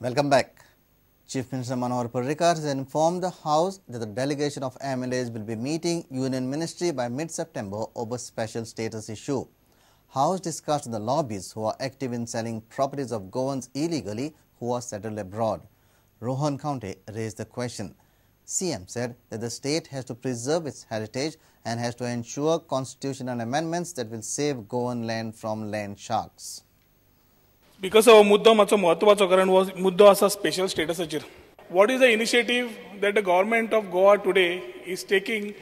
Welcome back. Chief Minister Manohar Parrikar has informed the House that the delegation of MLAs will be meeting Union Ministry by mid-September over special status issue. House discussed the lobbies who are active in selling properties of Goans illegally who are settled abroad. Rohan Khaunte raised the question. CM said that the state has to preserve its heritage and has to ensure constitutional amendments that will save Goan land from land sharks. Because हो मुद्दो मातसो म्हत्वाचो, कारण हो मुद्दो आसा special स्टेटसाचेर. What is the initiative that the government of Goa today is taking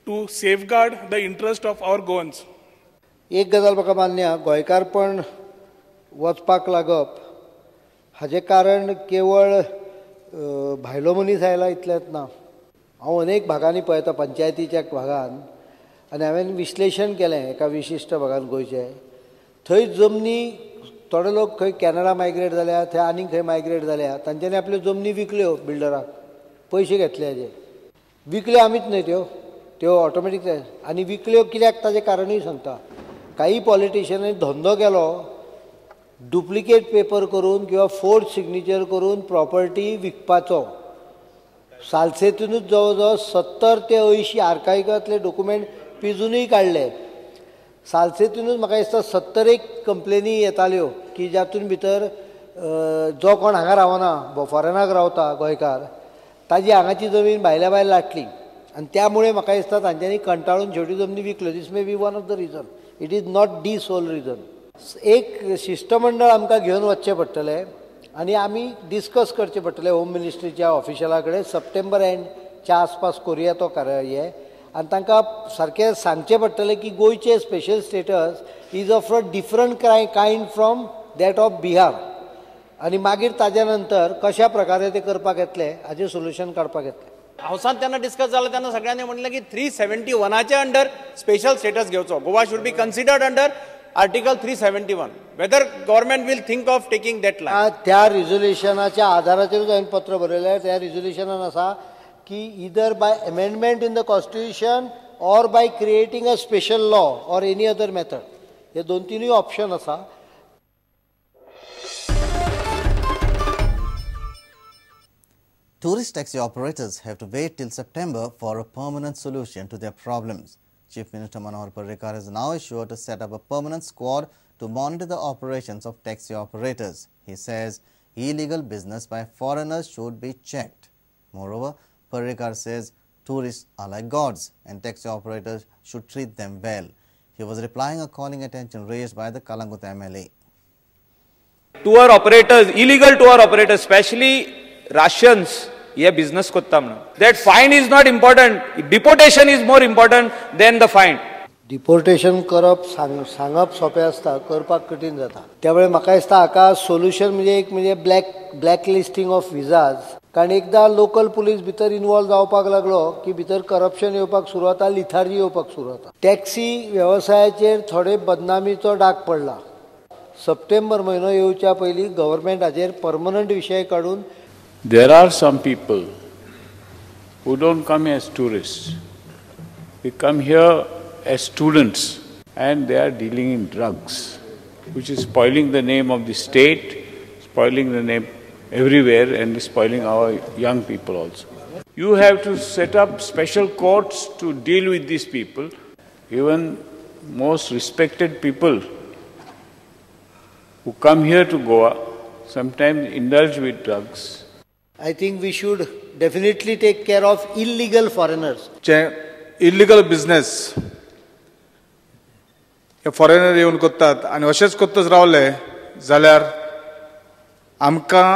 to safeguard the interest of our Goans? एक गजाल म्हाका मान्य, गोंयकारपण वचपाक लागप हाजें कारण केवळ भायलो मनीस आयला इतलेंच ना. हांव अनेक भागांनी पळयता, पंचायतीच्या भागान, आनी हांवें विश्लेशण केलें एका विशिश्ट भागान गोंयचे, थंय जमनी थोडे लोक खंय कॅनडा मायग्रेट जाल्या, थंय आनीक खंय मायग्रेट जाल्या, तांच्यांनी आपल्यो जमनी विकल्यो बिल्डराक, पयशे घेतले हाजे, विकल्यो आमीच न्हय त्यो, त्यो ऑटोमॅटीक. आनी विकल्यो कित्याक ताजें कारणूय सांगता. काही पॉलिटिशियनांनी धंदो केलो डुप्लिकेट पेपर करून किंवा फोर्ज सिग्नेचर करून प्रॉपर्टी विकपाचो. सालसेतूनच जवळ जवळ 70 ते 80 आर्कायकांतले डॉक्युमेंट पिजूनय काडले. सालसेतूनच म्हाका दिसता 70 कंप्लेनी येताल्यो की जातून भितर जो कोण हांगा रावना, फॉरेनाक रावता गोंयकार, ताजी हांगाची जमीन भायल्या भायर लाटली आनी त्यामुळे म्हाका दिसता तांच्यांनी कंटाळून शेवटी जमनी विकल्यो. This may be one of the reason, it is not the sole reason. एक शिश्टमंडळ आमकां घेवन वचचें पडटलें आनी आमी डिस्कस करचें पडटलें होम मिनिस्ट्रीच्या ऑफिशला कडेन. सप्टेंबर एंडच्या आसपास करुया तो कार्य, आनी तांकां सारकें सांगचें पडटलें की गोंयचें special status is of a different kind from that of Bihar, आनी मागीर ताज्या नंतर कशा प्रकारे ते करपाक येतलें हाजें सोल्युशन काडपाक येतलें. हावसान तेन्ना डिस्कस जालें तेन्ना सगळ्यांनी म्हणलें की 371 अंडर स्पेशल स्टेटस घेवचो. Goa should be considered under Article 371. Whether government will think of taking that line? त्या रिझोल्युशनाच्या आधाराचेरूच हांवें पत्र बरयलें. त्या रिझोल्युशनान आसा की either by amendment in the constitution or by creating a special law or any other method, हे दोन तिनूय ऑप्शन आसा. Tourist taxi operators have to wait till September for a permanent solution to their problems. Chief Minister Manohar Parrikar is now assured to set up a permanent squad to monitor the operations of taxi operators. He says illegal business by foreigners should be checked. Moreover, Parrikar says tourists are like gods and taxi operators should treat them well. He was replying a calling attention raised by the Calangute MLA. Tour operators, illegal tour operators, especially Russians, हे business करता म्हणून. That fine is not important, deportation is more important than the fine. Deportation करप सांगप सोंपें आसता, करपाक कठीण जाता. त्यामुळे म्हाका दिसता हाका सोल्युशन म्हणजे एक म्हणजे ब्लॅक लिस्टींग ऑफ विजाज. कारण एकदां लोकल पुलीस भितर इन्वॉल्व जावपाक लागलो की भितर करप्शन येवपाक सुरू जाता, लिथार्जी येवपाक सुरू जाता. टॅक्सी वेवसायाचेर थोडे बदनामीचो डाग पडला. सप्टेंबर म्हयनो येवच्या पयलीं गव्हर्मेंट हाचेर परमनंट विशय काडून. There are some people who don't come as tourists. They come here as students and they are dealing in drugs, which is spoiling the name of the state, spoiling the name everywhere and spoiling our young people also. You have to set up special courts to deal with these people. Even most respected people who come here to Goa sometimes indulge with drugs. I think we should definitely take care of illegal foreigners. Illegal business हे foreigner येवन करतात आनी अशेंच करतच रावले जाल्यार आमकां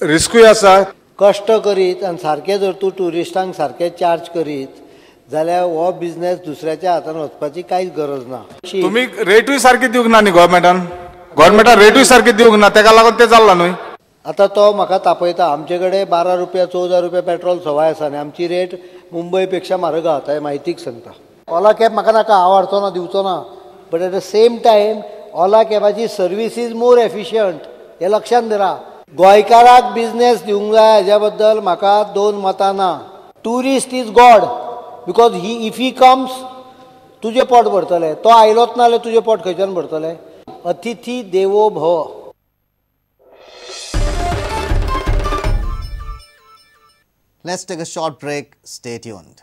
रिस्कूय आसा. कश्ट करीत आनी सारकें जर तूं ट्युरिस्टांक सारकें चार्ज करीत जाल्यार हो बिझनेस दुसऱ्याच्या हातान वचपाची कांयच गरज ना. तुमी रेटूय सारकी दिवंक ना न्ही गव्हर्मेंटान, गव्हर्मेंटान रेटूय सारकी दिवंक ना, तेका लागून तें चल्लां न्हय. आतां तो म्हाका तापयता, आमचे कडेन 12 रुपया 14 रुपया पेट्रोल सवाय आसा आनी आमची रेट मुंबय पेक्षा म्हारग आहा. हें म्हायतीक सांगता. ओला कॅब म्हाका नाका, हांव हाडचो ना, दिवचो ना, but at the same time Ola कॅबाची service is more efficient हें लक्षांत धरा. गोंयकाराक बिझनेस दिवंक जाय हाज्या बद्दल म्हाका दोन मतां ना. Tourist is God, because he if he comes तुजें पोट भरतलें, तो आयलोच ना जाल्यार तुजें पोट खंयच्यान भरतलें. अतिथी देवो भव. Let's take a short break. Stay tuned.